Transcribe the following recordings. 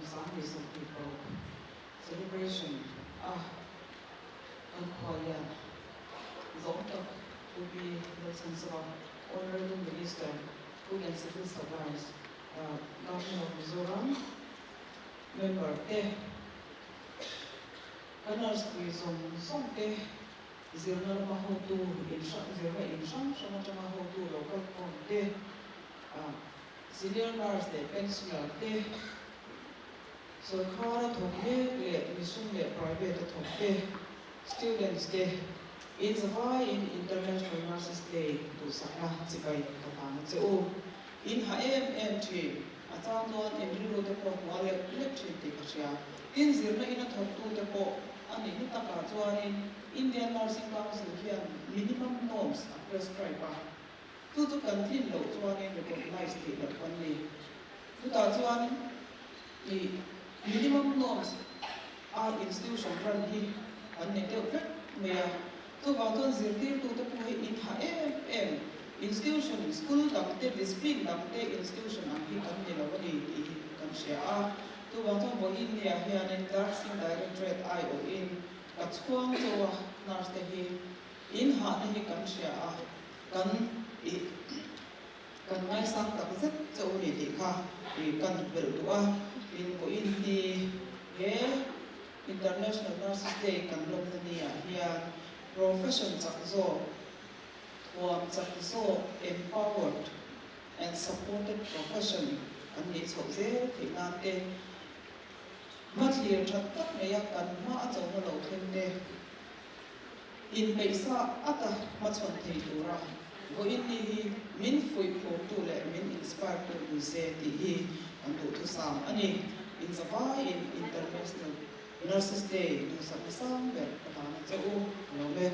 2026 celebration a kan khuallian zawng tak Pu Pi Lalchhanzova, Honourable Minister, Food and Civil Supplies, Government of Mizoram member te, ka nurse pui zawng zawng te, zirna lama hotu in hrang zirna in hrang hrang atanga hotu lo kal khawm te, senior nurse leh pensioner te, Sawrkhara thawk mek leh mission leh private a thawk te, students te, in zavaiin International Nurses Day duhsakna chibai ka hlan a che u. In ha em em thin, a chang chuan in rilru te pawh hmuh a lek lek thin tih ka hria. Tin, zirna ina thawktu te pawh a nih na takah chuanin Indian Nursing Council hian minimum norms a prescribe a, chu chu kan tlin loh chuanin recognize theih loh kan ni. Chutah chuan i minimum norms a institution run hi an nei deuh vek mai a, chuvang chuan zirtirtute pawh hi in tha em em, institution, school dang te, discipline dang te institution ang hi kan ni lo a ni tih hi kan hria a, chuvang chuan vawiin ni ah hianin Nursing Directorate aiawhin ka chhuang chauh a, nurse te hi in hahna hi kan hria a, kan i. Kan ngaisang tak zet che u ni tih kha kan belh duh a, in vawiin hi he International Nurses Day kan lawmna ni ah hian profession chak zawk, thuam chak zawk, empowered and supported profession kan nih chhoh zel theih nan te, hmathlir that tak mai a kan hma a chona lo thleng te, Inpeihsa ata hmachhawn thei tura vawiin ni hi min fuih phurtu leh min inspire tu ni se tih hi kan duhthusam a ni. Inzavaiin International Nurses Day duhsakna sang ber ka hlan a che u a lo e.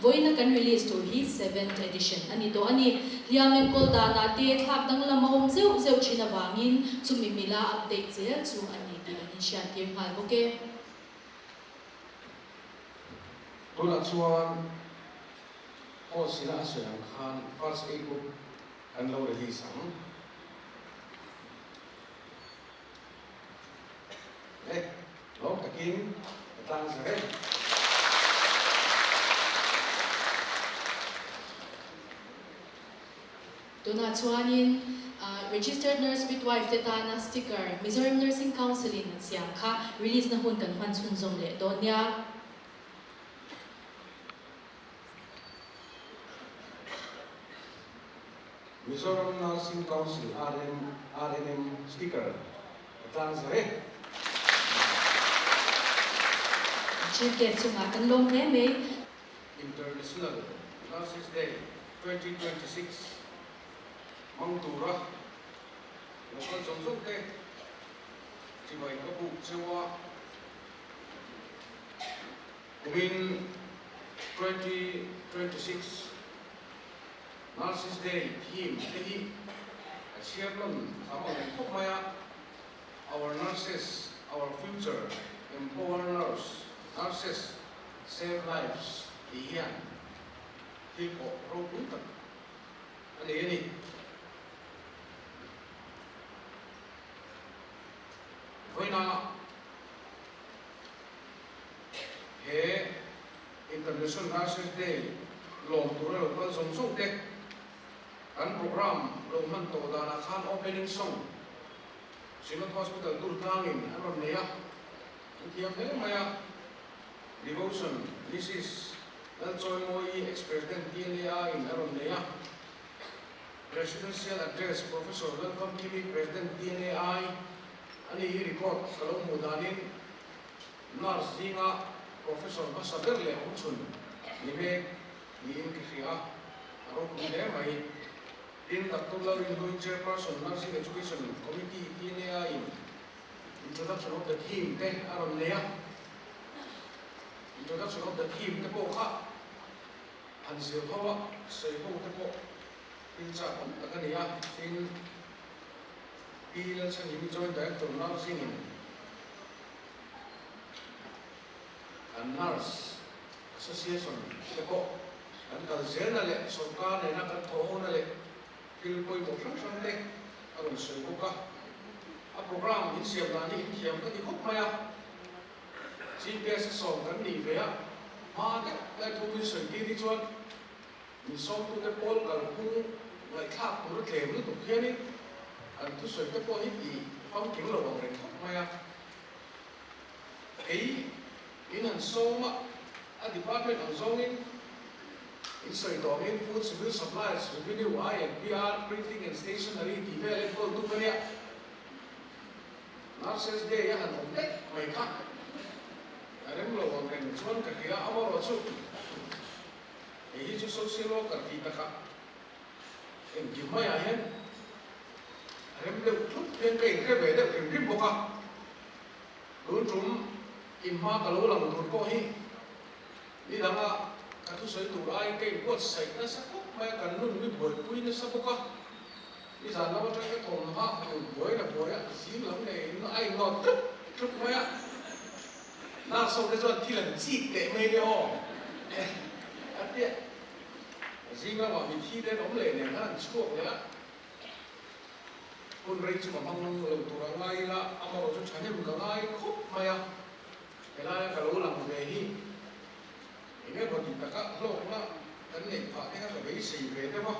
Vawiina kan release tur hi seventh edition a ni tawh a ni. Hliam enkawl danah te thlak danglam a awm zeuh zeuh thin avangin chumi mila update zel chu a ni tih an inhriattir nghal bawk e. Tunah chuan host ina a sawi ang khan first aid book kan lo release ang. E, lawm takin ka tlang zer e. Tunah chuanin Registered Nurse Midwife te tana sticker Mizoram Nursing Council in an siam kha release na hun kan hman chhunzawm leh dawn nia. Mizoram Nursing Council RM, RNM sticker ka tlang zer e. Chief Guest chungah kan lawm hle mai. International Nurses Day 2026 hmang tura local zawng zawng te chibai ka buk cheu a. Kumin 2026 Nurses Day theme te hi a chhiar nawn tham ang reng khawp mai a, Our Nurses, Our Future, Empower Nurse, Nurses, Save Lives tih hian thil pawh ropui tak a nei a ni. Vawiina he International Nurses Day lawm tura lo kal zawng zawng te kan program lo hman tawh danah khan opening song Synod Hospital Durtlangin an rawn nei a, an thiam hle mai a, Devotion Mrs. Lalchawimawii ex-President TNAI in a rawn nei a, Presidential Address Professor Lalfamkimi President TNAI a ni hi record ka lo hmuh danin Nurse zinga Professor hmasa ber leh awmchhun ni mek niin ka hria a, a ropui hle mai. Tin, Doctor Lalrinhlui, Chairperson, Nursing Education Committee, TNAI in Introduction of the Theme te a rawn nei a, Introduction of the Theme te pawh kha han zir ho a, sawi ho te pawh thil chak awm tak a ni a, tin, Pi Lalchhanhimi Joint Director Nursing in kan Nurse Association te pawh kan kal zelna leh sawrkar nena kan thawhhona leh thil pawimawh hrang hrang te a rawn sawi bawk a. A programme insiam dan hi inthiam ka ti khawp mai a. GPS a sawm kan nih ve a, hma deuh lai thu min sawi tir hi chuan min sawmtute pawl kalphung ngaihthlak tur a tlem lutuk hianin kan thusawi te pawh hi ti famkim lo ang reng khawp mai a. Kei in han sawm a, a department ang zawngin in sawi tawngin Food Civil Supplies, Revenue, I and PR, Printing and Stationery tih vel enkawl tu ka nia. Nurses Day a han awm daih mai kha a rem lo ang reng chuan ka hria amaherawhchu hei hi chu social worker tih takah engkim maiah hian a rem deuh thlup hian ka inhre ve deuh hrim hrim bawk a, tun tum inhma ka lo lang tur pawh hi ni danga ka thusawi tur aiin ka inbuatsaih nasa khawp mai a, kan nun mi buaipui nasa bawk a. I zan lam atang ka thawm hah tur buai la buai a, zing lam nei in a innawt ṭup ṭup mai a, nurse ho te chuan thil an chik teh mai nia aw a ti a, zing lamah mithi te an awm leh nen khan an chhuak leh a, hun rei chu ka hmang lo tur a ngai ila amarawh chu thahnem ka ngai khawp mai a, helaia ka lo lang ve hi eng emaw ti taka hlawkna kan neih phah te kha ka beisei ve deuh a.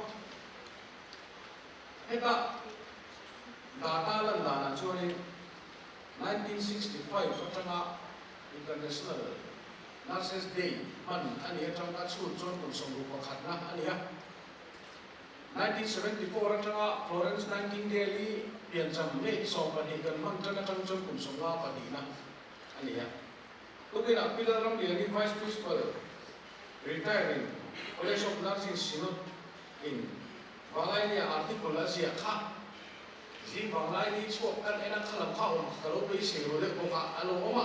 Heta data lan danah chuanin 1965 atanga International Nurses Day hman a nih atang a chhut chuan kum 61na a ni a. 1974 atanga Florence Nightingale-i piancham May 12 kan hman tan atang chuan kum 52na a ni a. Tukinah Pi Lalramliani Vice Principal retiring College of Nursing Synod In Vanglainia article a ziah kha zing Vanglaini chhuak kan en a kha lam kha awm ka lo beisei ru deuh bawk a, a lo awm a,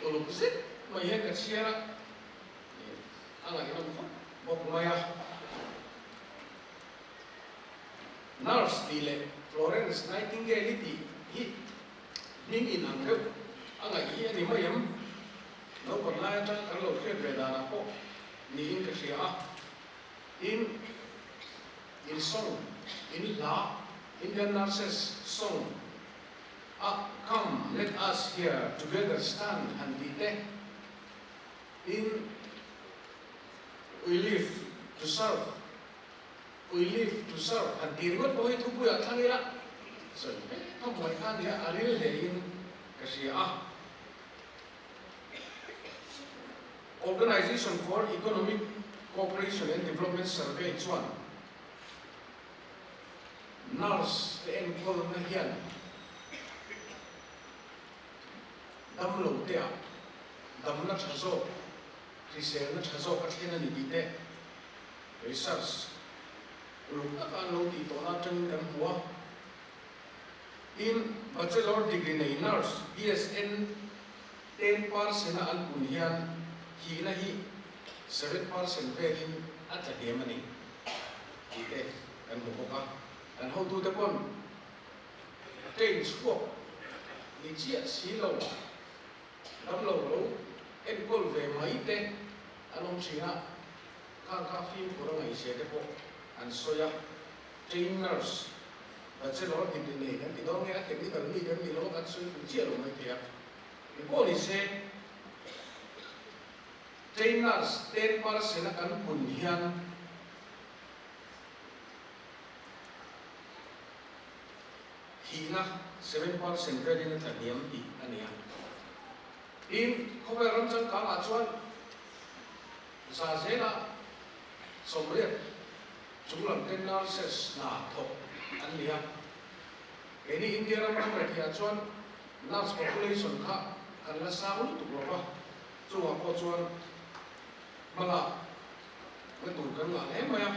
uluk zet mai hian ka chhiar a, a ngaihnawm khawp bawk mai a. Nurse tih leh Florence Nightingale-i tih hi hming in ang deuh a ngaih hi a ni mai em? Naupang lai atang kan lo hriat ve danah pawh niin ka hria a. In in song, in hla, Indian Nurses Song a Come let us here together stand han tih te, in We live to serve, we live to serve han tih ringawt pawh hi thupuiah thlang ila sawi vek a buai kha nia a ril hlein ka hria a. Organisation for Economic Cooperation and Development Survey chuan nurse te enkawlna hian damlo te ah damna tha zawk, hriselna tha zawk a thlen a ni tih te research uluk taka an lo tih tawhna atangin kan hmu a. Tin, Bachelor degree nei nurse, BSN, 10% a an pun hian thihna hi 7% velin a tla hniam a ni tih te kan hmu bawk a. Kan hotute pawn a train chhuak ni chiah si lo, damlo lo enkawl ve mai te an awm thin a, khang kha fimkhur a ngaihzia te pawh an sawi a. Train nurse, bachelor degree nei kan ti dawn nge a technical mi kan ni lo a kan sawi fuh chiah lo mai thei a. Engpawh ni se, train nurse 10% a kan pun hian thihna 7% velin a tla hniam tih a ni a. Tin, khawvel ram changkangah chuan za zela 80 chunglam te nurses hna thawk an ni a. Keini India ram ram retheiah chuan nurse population kha kan la sang lutuk lo va, chungah pawh chuan hmalak na tur kan ngah hle mai a.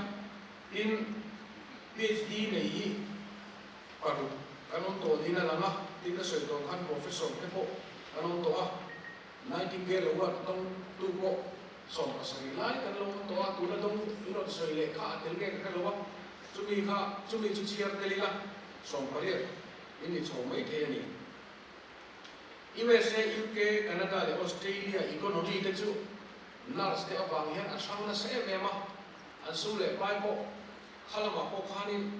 Tin, PhD nei hi paruk kan awm tawh niin a lang a, tin ka sawi tawh khan professor te pawh kan awm tawh a. Nightingale Award dawngtu pawh 17 lai kan lo awm tawh a, tuna dawng in rawn sawi leh kha a tel nge ka hre lo a, chumi kha chumi chu chhiar tel ila 18. In ni chho mai thei a ni. USA, UK, Canada leh Australia economy te chu nurse te avang hian a hrang nasa em em a, an sum leh pai pawh kha lamah pawh khanin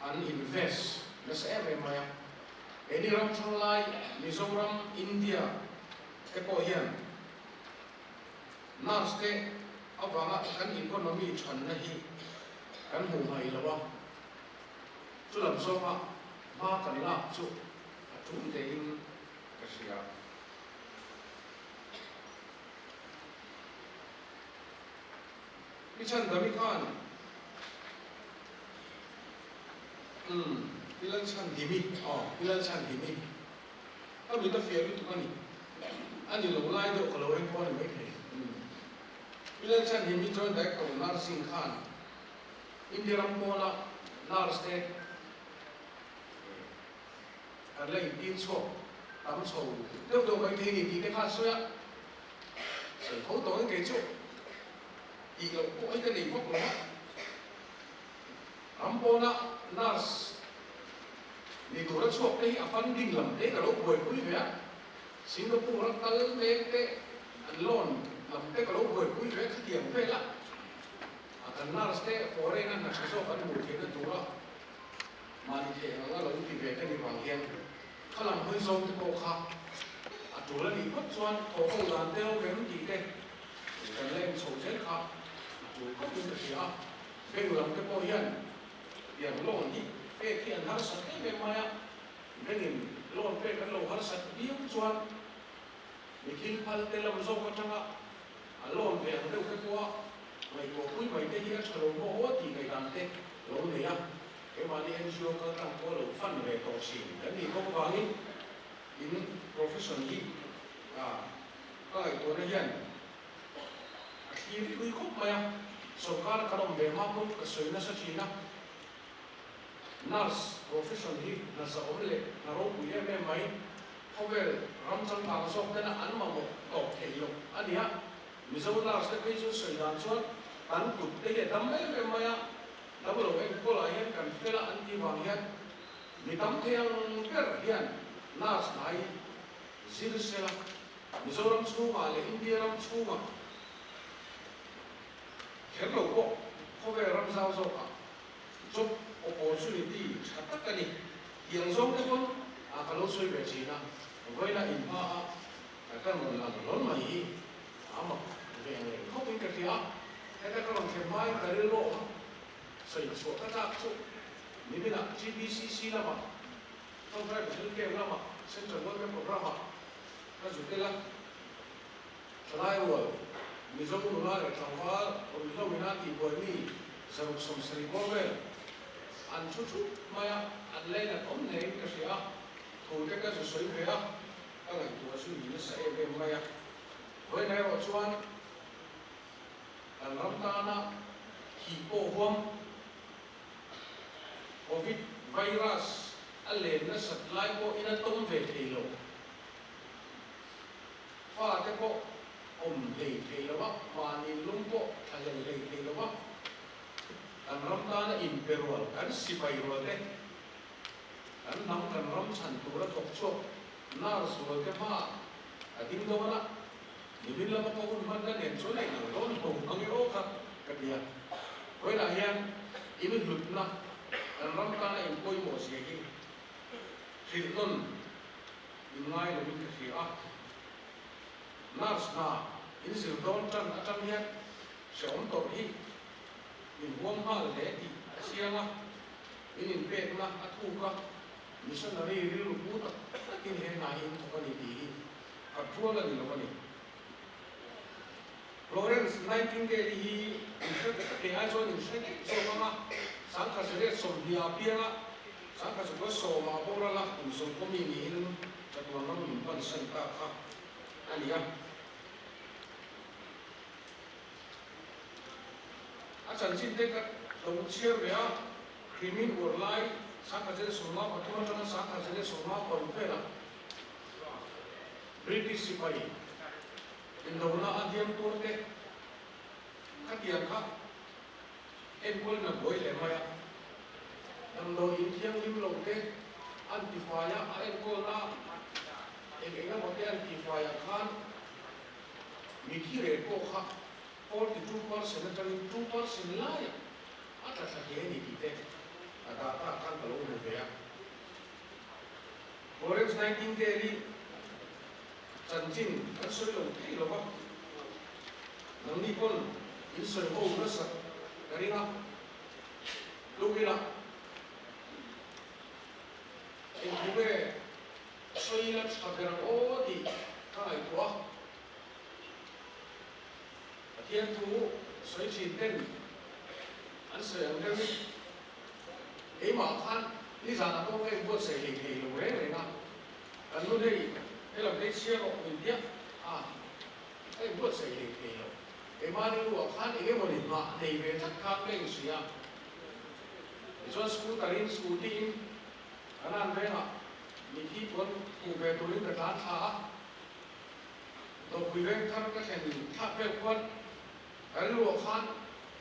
an invest nasa em em mai a. Keini ram hrang lai Mizoram, India te pawh hian nurse te avanga kan economy thanna hi kan hmuh ngai lo a, chu lam zawnga hma kan lak chu a tul hlein ka hria. Pi Chhandami khan umm Pi Lalchhandimi aw Pi Lalchhandimi ka mit a fiah lutuk a ni. A ni lo lai deuh ka lo en pawh a ni maithei. Umm Pi Lalchhandimi Joint Director Nursing khan India ram pawna nurse te kan la intir chhuak tam chho deuh deuh mai thei ni tih te kha a sawi a, sawi tho tawh in kei chu tih loh pawh hi ka nei vak lo a, ram pawna nurse ni tura chhuak te hi a funding lam te ka lo buaipui ve a, Singapore a kal mek te an loan lam te ka lo buaipui ve khatiang vel a, a kan nurse te foreign a hna tha zawk an hmuh theihna tura Mahni theih ang anga lo ti ve ka ni vang hian kha lam hawi zawng te pawh kha a tul a nih phawt chuan thawh ho dan te awm em tih te kan la en chho zel kha a tul khawp in ka hria a, bank lam te pawh hian tiang loan hi pek hi an harsat em em mai a, bank in loan pek an lo harsat viau chuan mi thil phal te lam zawk atanga a loan ve ang deuh te pawha ngaihtuah pui mai te hi a tha lo maw aw tih ngaihdan te lo nei a. Keimahni NGO kal tlang pawh lo fan ve tawh thin kan nih bawk avangin in profession hi ka ngaihtuahna hian a thlir thui khawp mai a, sawrkar kan awm ve hma pawn ka sawi nasa thin a, nurse profession hi hna zahawm leh hna ropui em em mai, khawvel ram changkang zawk tena an mamawh tawp theih loh a ni a, Mizo nurse te phei chu sawi dan chuan kan kut te hi a dam em em mai a, Damlo enkawlah hian kan fel a an tih vang hian mi tam thei ang ber hian nurse hnai zir sela Mizoram chhungah leh India ram chhungah kher lo pawh khawvel ram zau zawkah job opportunity tha tak a ni. Tiang zawng te pawn a ka lo sawi ve thin a, vawiina inhma a ka rawn lang hlawn mai hi a mak ve ang reng khawpin ka hria a. Heta ka rawn thlen hmain ka rilru a sawi chhuah ka tlak chu niminah GBCC lamah Tawngtai Pasal Camp lamah Central Welfare Programme-ah ka zu tel a, thalai rual Mizo nula leh tlangval ruihhlo ina tihbuai mi 670 bawr vel an thu thup mai a, an leinat awm hlein ka hria a, thu te ka zu sawi ve a, ka ngaihtuah chu ni nasa em em mai a, vawiin erawh chuan Kan ram tana thih pawh huam Covid virus a len nasat lai pawh in a tawm ve thei lo. Fa te pawh awm hlei thei lo a, mahni lung pawh thlahlel hlei thei lo a. Kan ram tana inpe rual, kan sipai rual te, kan hnam kan ram chhan tura thawk chhuak nurse rual te hmaah a ding dawn a. Nimin lama ka hun hman na nen chuan a inang dawn lo ang e aw kha ka ti a. Vawiinah hian in hlutna kan ram tana in pawimawh zia hi hrilh nawn in ngai loin ka hria a. Nurse hna in zir dawn tan atang hian hrehawm tawrh hi in huam nghal hle tih a chiang a, in inpekna a thuk a, missionary rilru pu tak takin he hna hi in thawk a ni tih hi Khat rual a ni lo a ni. Florence Nightingale hi in hre kei ai chuan in hre daih zawk ang a, 1920 a piang a, 1910 ah boral a kum sawmkaw mi niin chatuan ram min pansan ta kha a ni a. A chanchin te ka lo chhiar ve a, Crimean War lai 1953 atanga 1956 velah British sipai indona a hliam tur te khatiang kha enkawl na buai leh mai a, damdawi in thianghlim lo te An tifai a, a enkawlna eng eng emaw te an tifaiah khan mithi rel pawh kha 42% atangin 2% laiah a tla thla hle a ni tih te a data ah khan ka lo hmu ve a. Florence Nightingale-i chanchin kan sawi lo thei lo va, nangni pawn in sawi ho nasa ka ring a, tluk ila. Engthu nge sawi la tha ber ang aw tih ka ngaihtuah a. Pathian thu sawi thin ten an sawi ang deuhin keimah khan nizanah pawh ka inbuatsaih hlei thei lo reng reng a, kan nu hei helam phei chhiar rawh min tia a, ka inbuatsaih hlei thei lo. Keimah rilruah khan eng emawni nghah nei ve tlat khan ka inhria. Tichuan scooter in scooty in Kanan vengah mithi pawn hmuh ve turin ka tlan thla a, Dawrpui veng thar ka thlen thlak vel khuan ka rilruah khan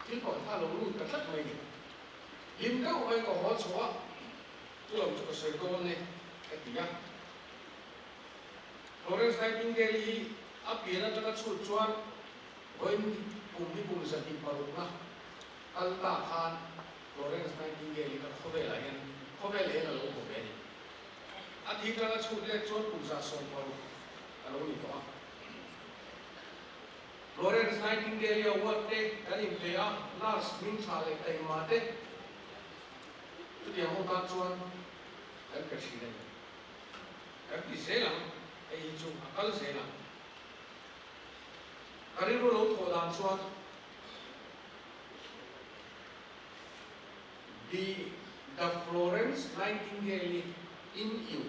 thil pakhat kha a lo lut ta tlat mai ni. Hlim deuh mai ka haw chho a, chu lam chu ka sawi dawn e ka ti a. Florence Nightingale hi a pian atanga chhut chuan vawiin kum hi kum 206 na Kal ta khan Florence Nightingale-i kha khawvelah hian khawvel eng a lo hmu ve a ni. A thi tanga chhut let chuan kum 160 a lo ni tawh a. Florence Nightingale-i award te kan inpe a, nurse hming tha leh taima te chutiang ho tan chuan kan pe thin a ni. Kan ti zel ang, hei hi chu a kal zel ang. Ka rilru lo thawh dan chuan Be the Florence Nightingale in you.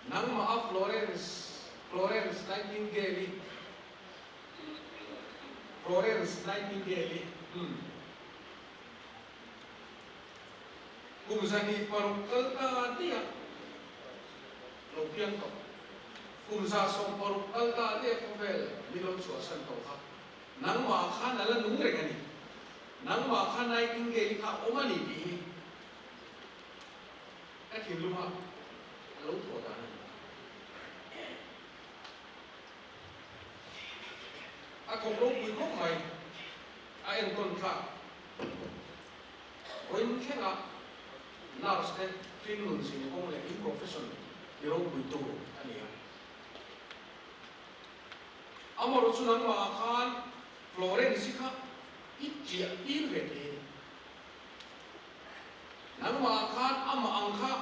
Nangmah a Florence, Florence Nightingale-i, Florence Nightingale-i, umm. Kum 206 kal ta daih a lo piang tawh. Kum 160 kal ta daih a khawvel min lo chhuahsan tawh kha. Nangmah khan a la nung reng a ni. Nangmah kha Nightingale kha a awm a ni tih hi ka thinlunga a lo thawh dan a ni. A thawk ropui khawp mai, a entawn thlak. Vawiin thlengah nurse te hringnun zinkawng leh in profession ti ropuitu a ni a. Amarawh chu nangmah ah khan Florence kha i chiah tir ve thei a ni. Nangmah ah khan amah ang kha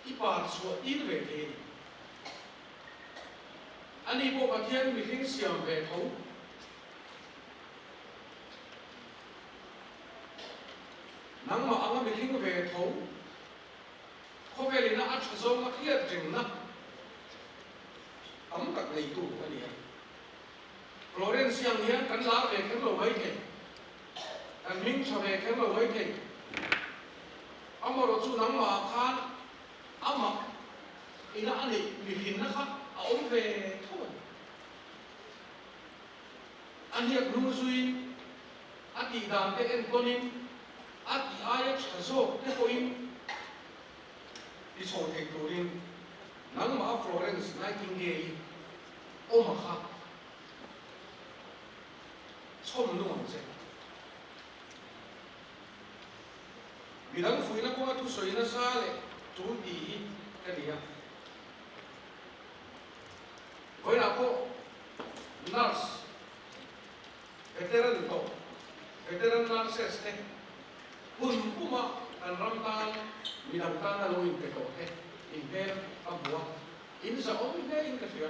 i par chhuah tir ve thei a ni. Ani pawh Pathian mihring siam ve tho. Nangmah anga mihring ve tho. Khawvelina a tha zawnga hriat rengna tam tak neitu a ni a. Florence ang hian kan lar ve kher lo mai thei, kan hming tha ve kher lo mai thei. Amarawh chu nangmah khan amah ina a neih mihrinna kha a awm ve tho a ni. A hniak hnung zuiin, a tihdan te entawnin, a tih aia tha zawk te pawhin ti chho thei turin nangmah a Florence Nightingale-i awm a kha chhawm nung ang che. Midang fuihna kawnga thusawi nasa leh tul tih hi ka ni a. Vawiinah pawh nurse veteran tawh, veteran nurses te hun puma kan ram tan midang tana lo inpe tawh te inhmel ka hmu a, in zahawm hle in ka hria.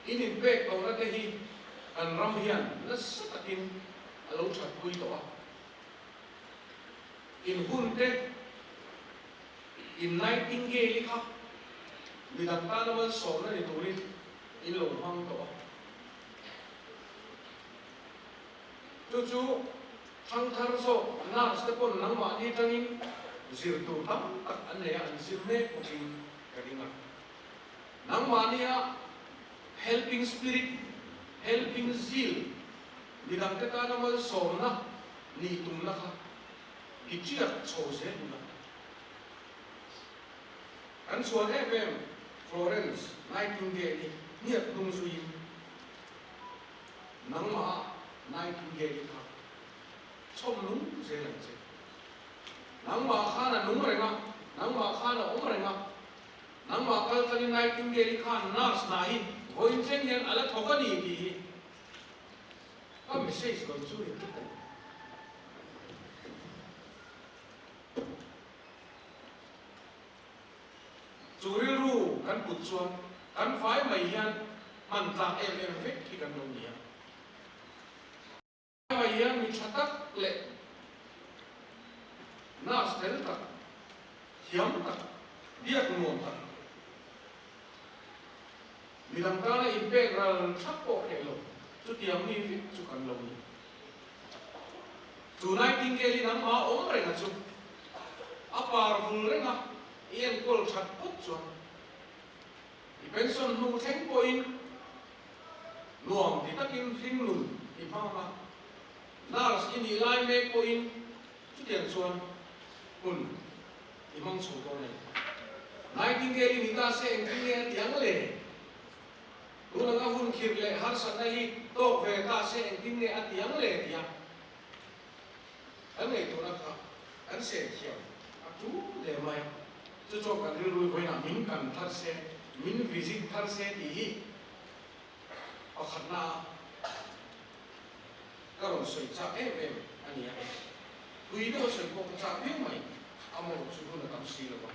In inpek lohna te hi kan ram hian nasa takin a lo thatpui tawh a. In hun te, in Nightingale-i kha midang tana malsawmna ni turin in lo hmang tawh a. Chu chu thangthar zawk nurse te pawn nangmahni tangin zir tur tam tak an nei a, an zir mek bawkin ka ring a. Nangmahnia. Helping spirit, helping zeal, midangte tana malsawmna nih tumna kha i tiak chho zel hun a. Kan chhuan em em Florence Nightingale-i hniak hnung zuiin nangmah Nightingale-i kha chhawm nung zel ang che. Nangmah khan a nung reng a, nangmah khan a awm reng a, nangmah kal tlangin Nightingale-i khan nurse hna hi vawiin thleng hian a la thawk a ni tih hi ka message rawn chu ni tlat a ni. Chu rilru kan put chuan kan vai mai hian hman tlak em em vek hi kan lo ni a. Mai hian mi tha tak leh nurse fel tak, thiam tak, biak nuam tak, midang tana inpek ral thlap pawh hreh lo, chutiang mi vek chu kan lo ni. Chu Nightingale-i nangmah awm renga chu a par vul renga i enkawl that phawt chuan i pension hnu thleng pawhin Nuam ti takin hlim nun i hmang a, nurse i nih lai mek pawhin chutiang chuan hun i hmang chho dawn a ni. Nightingale i ni ta se engtin nge a ti ang le? Tun anga hun khirh leh harsatna hi tawk ve ta se engtin nge a ti ang le? tia kan ngaihtuahna kha kan sen thiam a tul hle mai a. Chu chuan kan rilru vawiinah min kan thar se, min visit thar se tih hi Pakhatna ka rawn sawi chak em em a ni a, tui deuh a sawi pawh ka chak viau mai, a mawh chu hun a tam si lo va.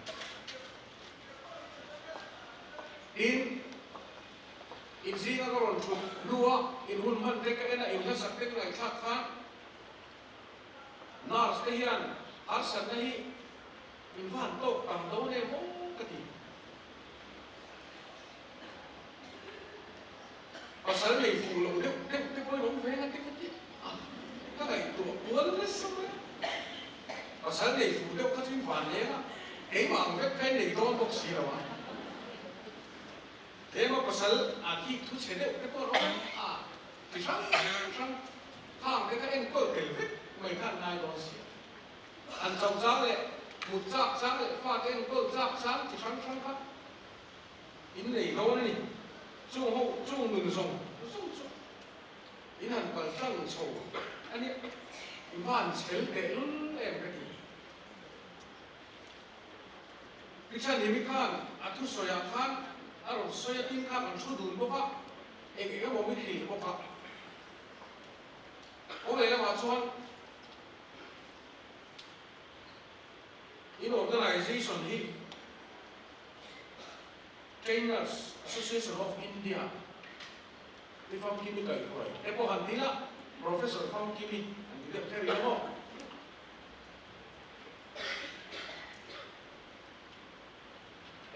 Tin, in zinga ka rawn thut hnua in hun hman te ka en a, in hlasak te ka ngaihthlak khan nurse te hian harsatna hi in va han tawk tam dawn em aw ka ti. Pasal nei fuh loh deuh deuh te pawhin awm ve nga te ka ti a, ka ngaihtuah kual nasa mai a. Pasal nei fuh deuh kha chu in van leng a, keimah ang vek kha in nei dawn bawk si lo a. Tlema pasal a thik thu chhe deuh te pawh an awm a, chi hrang hrang khang te kha enkawl tel vek mai kha an ngai dawn si a. An chauh chang leh mut chak chang leh fate enkawl chak chang chi hrang hrang kha In nei dawn a ni. Chung ho chung nun zawng zawng chu in han kal tlang chho a nia. I va han chhel teh lul em ka ti. Tichhan khan a thusawiah khan a rawn sawi a, tin kha kan thu dun bawk a, eng eng emaw min hrilh bawk a. Aw lehlamah chuan in organisation hi Trainers Association of India ni Famkimi kaihhruai te pawh han ti la, Professor Famkimi an ti deuh kher ila maw?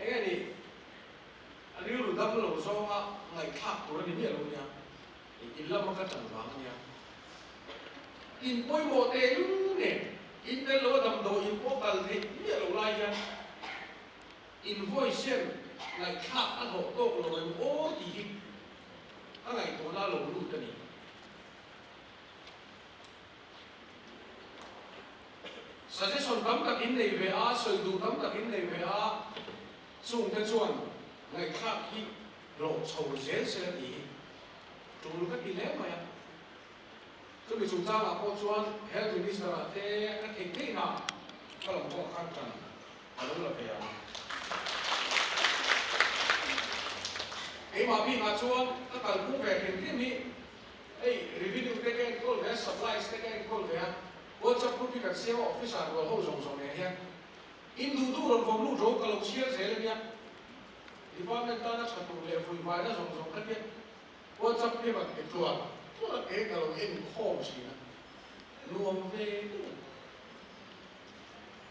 Enge ni a rilru dam lo zawnga ngaihthlak tur a ni miah lo nia, in lama ka ṭan vang a nia. In pawimawh teh lul nen in tel lo a damdawi in pawh kal theih miah lo lai hian Invoice hian ngaihthlak a hlawh tawk lo em aw tih hi ka ngaihtuahna a lo lut a ni. Suggestion tam tak in nei ve a, sawi duh tam tak in nei ve a, chungte chuan ngaihthlak hi hlawh chho zel sela tih hi tul ka ti hle mai a. Chumi chungchangah pawh chuan Health Minister-ah te ka theih theihna ka lo pawh khan tan A lo la ve ang. Keimah bikah chuan ka kalpung ve hrim hrim hi hei revenue te ka enkawl ve a, supplies te ka enkawl ve a, WhatsApp group hi kan siam a officer rual ho zawng zawng nen hian in duh duh rawn vawm lut ro ka lo chhiar zel ania. Department tana tha tur leh vuivaina zawng zawng kha hian WhatsApp hi rawn ti tluan tluan a ke ka lo enkhawm thin a, nuam ve deuh a ni.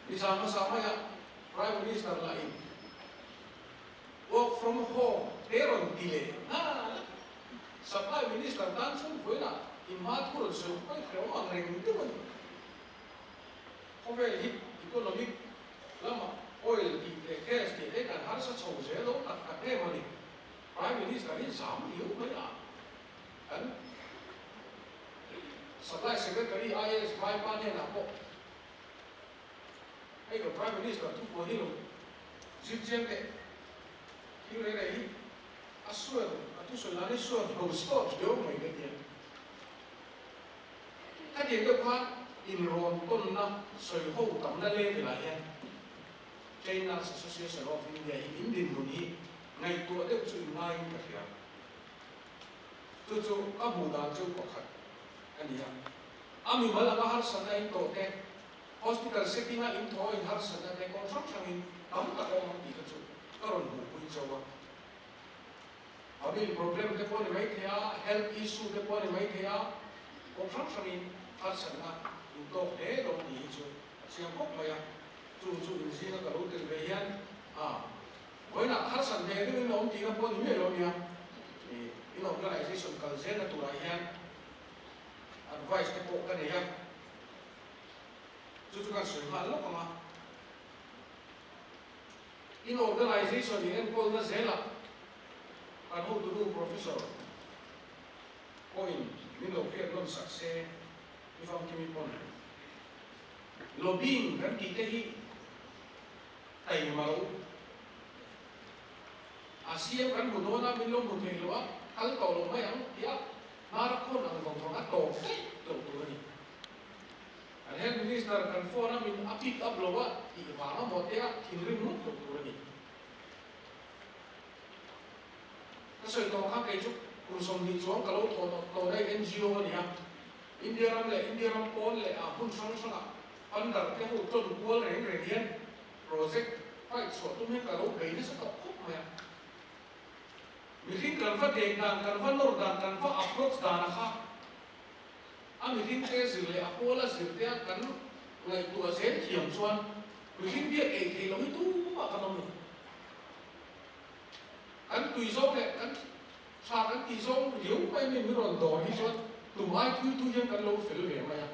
Nizan hmasa maia Prime Minister lahin work from home te rawn ti leh nghal a, Supply Minister tan chuan vawiinah inhma thu rawn sawi pawi hreh awm ang reng deuh a ni. Khawvel hi economic lamah oil tih leh gas tih te kan harsa chho zel lo tak tak em a ni. Prime Minister hi zam liau mai a, kan Supply Secretary IAS Vaipa hnenah pawh hei kan Prime Minister thupuan hi lo zir chiang teh, thil rei rei hi a sual, a thusawi dan hi sual lo sawt viau mai ka ti a. Khatiang deuh khan inrawn tawnna sawi ho tamna level ah hian Trainers Association of India hi in dinhmun hi ngaihtuah deuh chu in ngaiin ka hria. Chu chu ka hmuh dan chu pakhat a ni a. A mimal anga harsatna in tawh te, hospital setting a in thaw in harsatna te kawng hrang hrangin tam tak a awm ang tih kha chu ka rawn hmuhpui chauh a. Family problem te pawh a ni maithei a, health issue te pawh a ni maithei a, kawng hrang hrangin harsatna in tawk hle lo tih hi chu a chiang khawp mai a. Chu chu inzinga ka lo tel ve hian a vawiinah harsat ve deuhin a awm tihna pawh a ni miah lo nia. In organisation kal zelna turah hian advice te pawh ka nei a, chu chu kan sawi nghal lawk ang a. In organisation in enkawlna zelah kan hotunu Professor pawhin min lo hriat nawn sak se i famkimi pawn lobbying kan tih te hi taima lo a siam kan hmu dawn a min lo hmu thei lo a kal tawh lo mai ang tia hnar a khawn ang vawng vawng a tawp daih lo tur a ni. Kan Health Minister kan phone a min a pick up lo a tih vang a maw te a thinrim ngawt lo tur a ni. Ka sawi tawh kha kei chu kum 20 chuang ka lo thawh tawh tawh daih NGO a ni a. India ram leh India ram pawn leh a hmun hrang hrangah funder te ho tawn kual reng reng hian project fight chhuah tum hian ka lo bei nasa tawh khawp mai a. Mihring kan va dek dan, kan va nawr dan, kan va approach dan a kha A mihringte zir leh a pawla zirtea kan ngaihtuah zel thiam chuan mihring biak ei theih loh hi tumah kan awm lo. Kan tui zawng leh kan tha kan tih zawng riau mai mi min rawn dawr hi chuan tum ai thui thui hian kan lo fel ve mai a.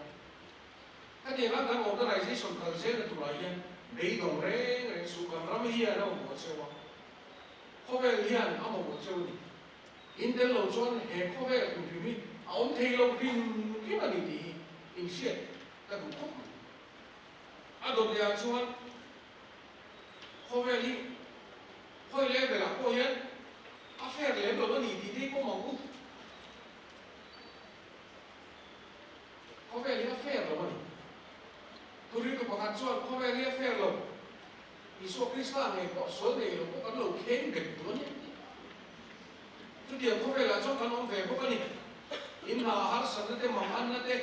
Khatianga kan organisation kal zelna turah hian beidawng reng reng suh kan ram hian a mamawh cheu a, khawvel hian a mamawh cheu a ni. In tel lo chuan he khawvel hrim hrim hi a awm thei lo hrim hrim a ni tih hi in hriat ka duh khawp mai. A dawt leh ah chuan khawvel hi khawi level ah pawh hian a fair lem lo a ni tih te hi pawm ang u. Khawvel hi a fair lo a ni. Thurintu pakhat chuan khawvel hi a fair lo, Isua Krista ngei pawh sual nei lo pawh kan lo kheng bet duh a ni an ti. Chutiang khawvelah chuan kan awm ve bawk a ni. In hna harsatna te, manganna te,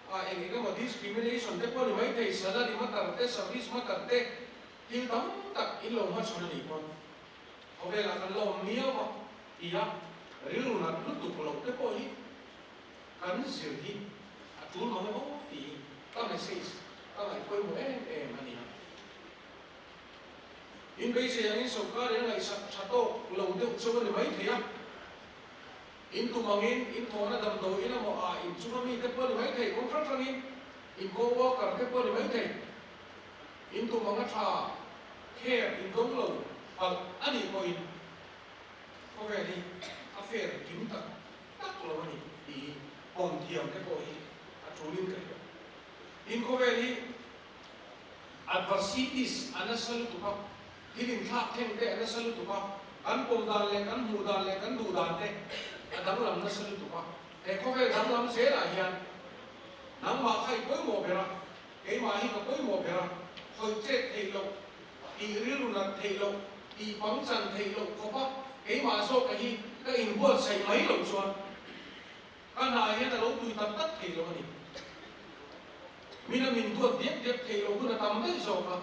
ah eng eng emaw discrimination te pawh a ni maithei, salary matter te, service matter te, thil tam tak in lo hmachhawn a nih pawn khawvelah kan la awm miau a tia rilru nat lutuk loh te pawh hi kan zir hi a tul mang emaw tih hi ka message ka ngaih pawimawh em em a ni a. In beisei angin sawrkar in a ngaihsak tha tawk lo deuh chauh a ni maithei a. In tum angin in thawhna damdawi in emaw ah in chunga mi te pawh a ni maithei, kawng hrang hrangin in co-worker te pawh a ni maithei. In tum anga tha care in dawng lo palh a nih pawhin khawvel hi a fair kim tak tak lo a ni tih hi pawm thiam te pawh hi a tulin ka hria. Tin khawvel hi adversities a nasa lutuk a, thil inthlak thleng te a nasa lutuk a, kan pawm dan leh kan hmuh dan leh kan duh dan te a danglam nasa lutuk a. He khawvel danglam zelah hian nangmah kha i pawimawh ber a, keimah hi ka pawimawh ber a, khawih chet theih loh, tih rilru nat theih loh, tih pangchan theih loh khawpa keimah zawka hi ka inbuatsaih mai loh chuan ka hna hian a lo tui tak tak thei lo a ni. Min a min duat diak diak thei loh hun a tam daih zawk a,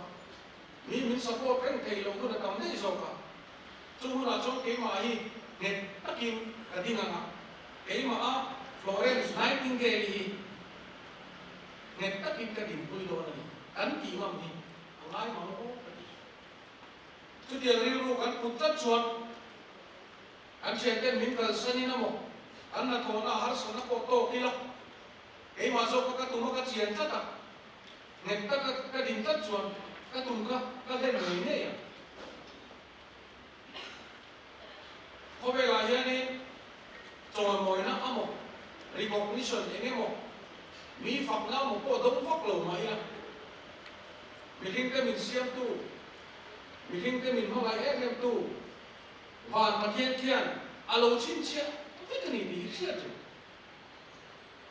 mi min support reng thei loh hun a tam daih zawk a, chu hunah chuan keimah hi nghet takin ka ding ang a, keimah a Florence Nightingale hi nghet takin ka dinpui dawn a ni, kan tih ngam hi a ngai mang aw ka ti. Chutiang rilru kan put tlat chuan kan thianten min kalsanin a maw, kan hnathawhna a harsatna pawh tawk ila, keimah zawk kha ka tum a ka chian tlat a, nghet taka ka din tlat chuan ka tum kha ka hlen ngei ngei ang. Khawvel. Recognition eng emaw mi fakna emaw pawh dawng vak lo mah ila, mihringte min siamtu, mihringte min hmangaih em em tu Van Pathian khian a lo chhinchhiah vek a ni tih hi hriat reng.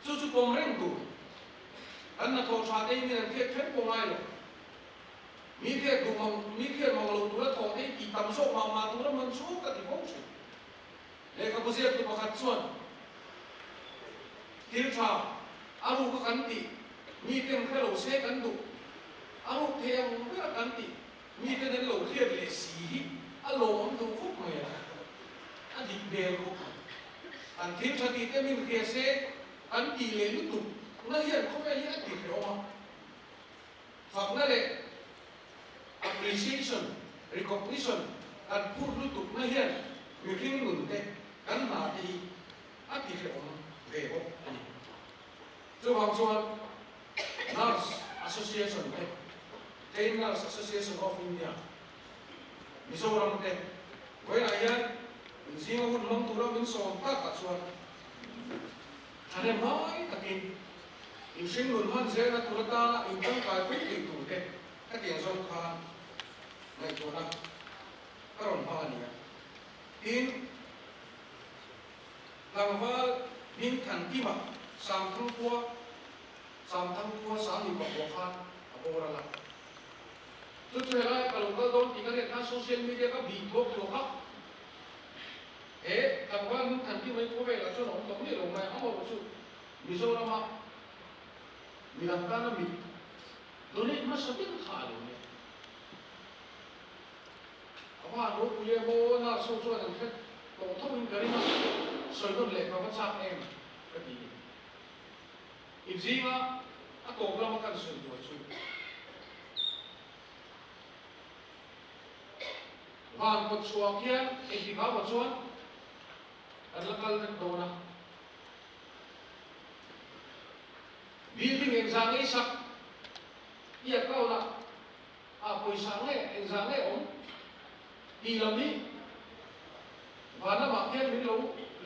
Chu chu pawm reng tur. Kan hnathawh tha te hi min an hriat kher pawh ngai lo. Mi hriat duh mang, mi hriat mang lo tura thawh te hi tih tam zawk mah mah tura man chu ka ti fo thin. Lehkhabu ziaktu pakhat chuan thil tha a ruk a kan tih, mi ten hre lo se kan duh, a ruk thei ang ber a kan tih, mi ten an lo hriat leh si hi a lawmawm duh khawp mai a, a dik bel khawp mai. Kan thil tha tih te min hria se kan tih leh lutuk na hian khawvel hi a ti hrehawm a. Fakna leh appreciation, recognition kan phur lutuk na hian mihring nun te kan hna te hi a ti hrehawm ve bawk a ni. Chuvang chuan Nurse Association te, Trained Nurse Association of India, Mizoram te vawiinah hian inzinga hun hmang tura min sawm takah chuan thahnem ngai takin inhring nun hman zelna tur atana intangkai pui thei tur te hetiang zawng khan ngaihtuahna ka rawn hmang a ni a. Tin, tlangval hming Thankima Sangthangkhua Sangthangkhua Sangni pakua khan a boral a. Chu chu helai ka lo kal dawn tih ka hriat khan social media ka bih thuak thuak a, he tlangval hming Thankima hi khawvelah chuan a awm tawh miah lo mai a, amaherawhchu chu Mizorama midang tana mit donate hmasa ber kha a lo nia. A va han ropui em aw, nurse ho chuan an hre tawh tho in ka ring a, sawi nawn leh ka va chak em ka ti. Inzinga a tawp lama kan sawi tur chu van kawt chhuah khian engtik ah maw chuan kan la kal vek dawn a. Building engzah ngei sak i account ah ah pawisa nge engzah nge awm tih lam hi van lamah khian min lo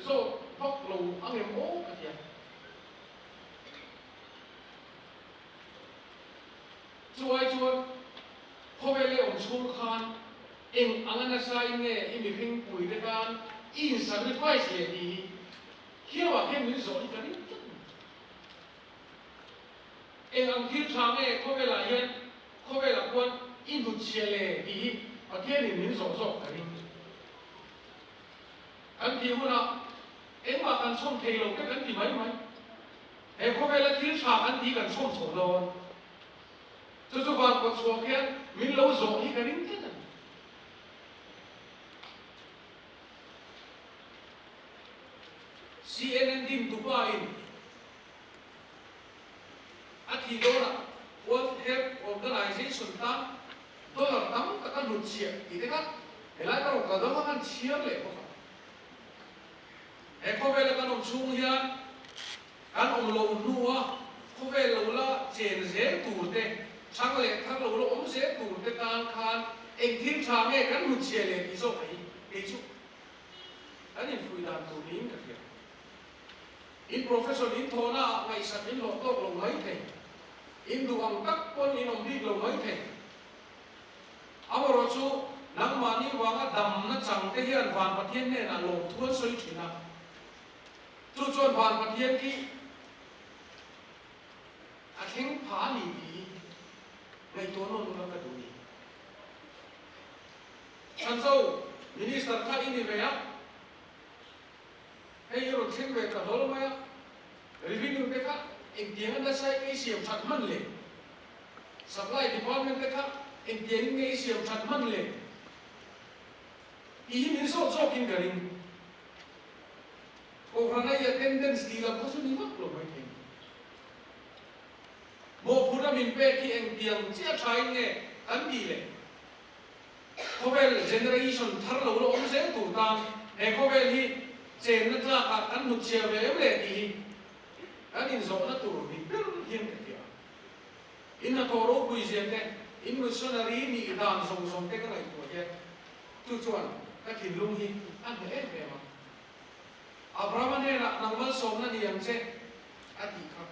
zawt vak lo angem aw ka ti a. Chuai chuan khawvel leh awm chhung khan eng anga nasa in nge i mihring pui te tan i in sacrifice leh tih hi khiauah khian min zawh hi ka ring tlat mai. Eng ang thil tha nge khawvelah hian khawvelah khuan i hnutchhiah le tih hi Pathianin min zawh zawk ka ring. Kan tih hunah engmah kan chhawm thei lo te kan ti mai mai. He khawvela thil tha kan tih kan chhawm chho dawn. Chu chu van kawt chhuak hian min lo zawh hi ka ring tlat a ni. CNN din tupa in a thih dawnah World Health Organization tan dollar tam tak a hnut chhiah tih te kha helai ka rawn kal dawn kha khan chhiar leh bawk a. He khawvela kan awm chhung hian kan awm lo hnua khawvel lo la chen zel tur te, thang leh thar lo la awm zel tur te tan khan eng thil tha nge kan hnut chhiah leh tih zawk hi kei chu kan infuih dan tur niin ka hria. In profession in thawhna ah ngaihsak in hlawh tawk lo mai thei. In duh ang tak pawn in awm bik lo mai thei. Amaherawh chu nangmahni vanga damna chang te hian Van Pathian hnenah lawmthu an sawi thin a. Chu chuan Van Pathian khi a thleng pha a ni tih hi ngaihtuah nawn ula ka duh ni. Chhanzo Minister kha i ni ve a. Hei hi rawn thleng ve ta hlawl mai a, revenue te kha engtiang a nasa in ngei siam that hman le? Supply department te kha engtiang in ngei siam that hman le? Tih hi min zawt zawk in ka ring. Kohhran a i attendance tih lam kha chu ni vak lo mai thei. Mawhphurhna min pek hi engtiang chiah tha in nge kan tih le? Khawvel generation thar lo la awm zel tur tan he khawvel hi chenna tlakah kan hnut chhiar ve em le tih hi kan inzawhna tur ni ber hian ka hria. In hnathawh ropui zia te, in missionary nih dan zawng zawng te ka ngaihtuah hian chu chuan ka thinlung hi a hneh em em a. Abrahama hnenah nang malsawmna ni ang che. A tih kha.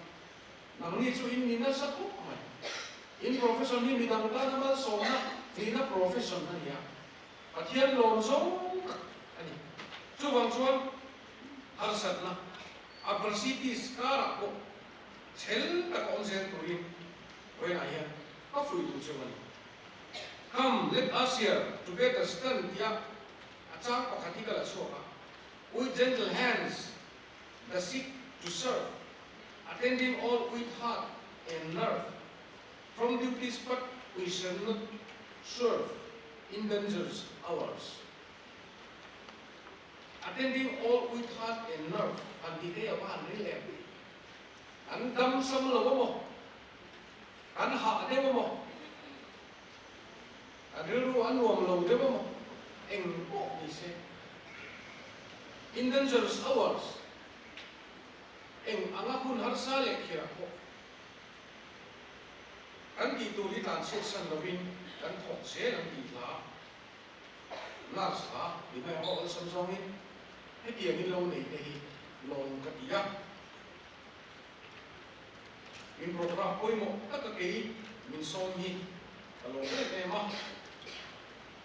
Nangni chu in ni nasa khawp mai. In profession hi midang tana malsawmna nihna profession a ni a, Pathian lawm zawng tak a ni. Chuvang chuan harsatna, adversities, karah pawh chhel taka awm zel turin vawiinah hian ka fuih duh cheu a ni. Come, let us here together stand tia a chang pakhat hi ka la chhuak a, With gentle hands the sick to serve, attending all with heart and nerve, from duty's path we shall not swerve in dangerous hours. Attending all with heart and nerve han tih te a va han ril em? Kan dam sam lo emaw, kan hah deuh emaw, Kan rilru a nuam lo deuh a maw? Eng pawh ni se. In dangerous hours, eng anga hun harsa leh khirah pawh kan tih tur hi tlan chhiatsan lovin kan thawk zel ang tih hla nurse hla ni mai ang aw awlsam zawngin hetiang in lo nei te hi lawm ka ti a. Min programme pawimawh taka kei min sawm hi ka lawm em em a.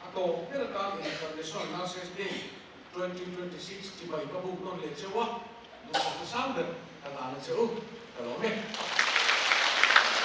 A tawp ber atan International Nurses Day 2026 chibai ka buk nawn leh cheu a, duhsakna sang ber ka dan a che u, ka lawm e.